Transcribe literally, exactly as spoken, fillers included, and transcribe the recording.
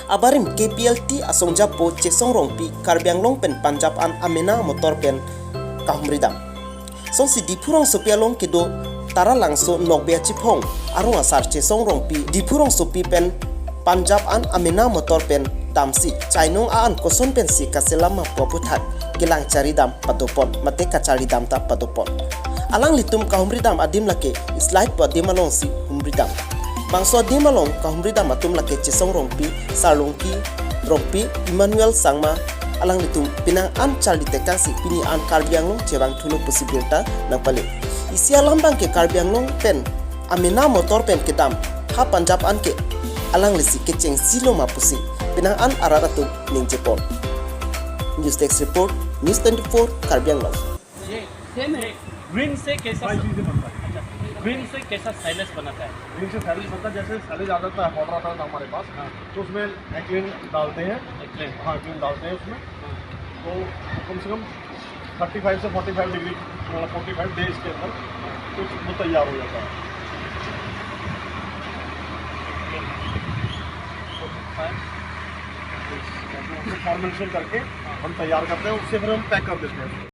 Abarim K P L T asongjapo Chesong Rongpi Karbi Anglong pen Punjab an amena motor pen kahumridam. Songsi Diphu rongsopi along kedo Taralangso Nokbe Achiphong arong asar Chesong Rongpi Diphu rongsopi pen Punjab an amena motor pen damsi chainong a-an koson pensi kaselam ma pu aputhak kelang charidam padopon mate kacharidam ta padopon. Alanglitum kahumridam adim lake slide pu adim alongsi humridam. Bangso adim along kahumridam atum lake Chesong Rongpi, Sarlongki Rongpi, Emmanuel Sangma, alanglitum penang an charli tekangsi pini an Karbi Anglong chevang thulo pusi birta nangpale. Isi alam abangke Karbi Anglong pen amena motor pen kedam ha Punjab anke alanglisi kechengsilo ma pusi penang an arat atum ningjepon. News Desk Report, News twenty-four, Karbi Anglong. ये सेम है। ग्रीन से कैसा five G से बनता है। अच्छा, ग्रीन से कैसा साइलेज बनाता है? ग्रीन से साइलेज बनता है, जैसे साइलेज आ जाता है, ऑर्डर आता है हमारे पास, हाँ। तो उसमें एक्रिन डालते हैं। एक्रिन। हाँ, एक्रिन डालते हैं उसमें। तो कम से कम थर्टी फाइव से फोर्टी फाइव डिग्री, मतलब फोर्टी फाइव डेज के अंदर तो वो तैयार हो जाता है। उसको फॉर्मेशन करके हम तैयार करते हैं, उससे फिर हम पैक कर देते हैं।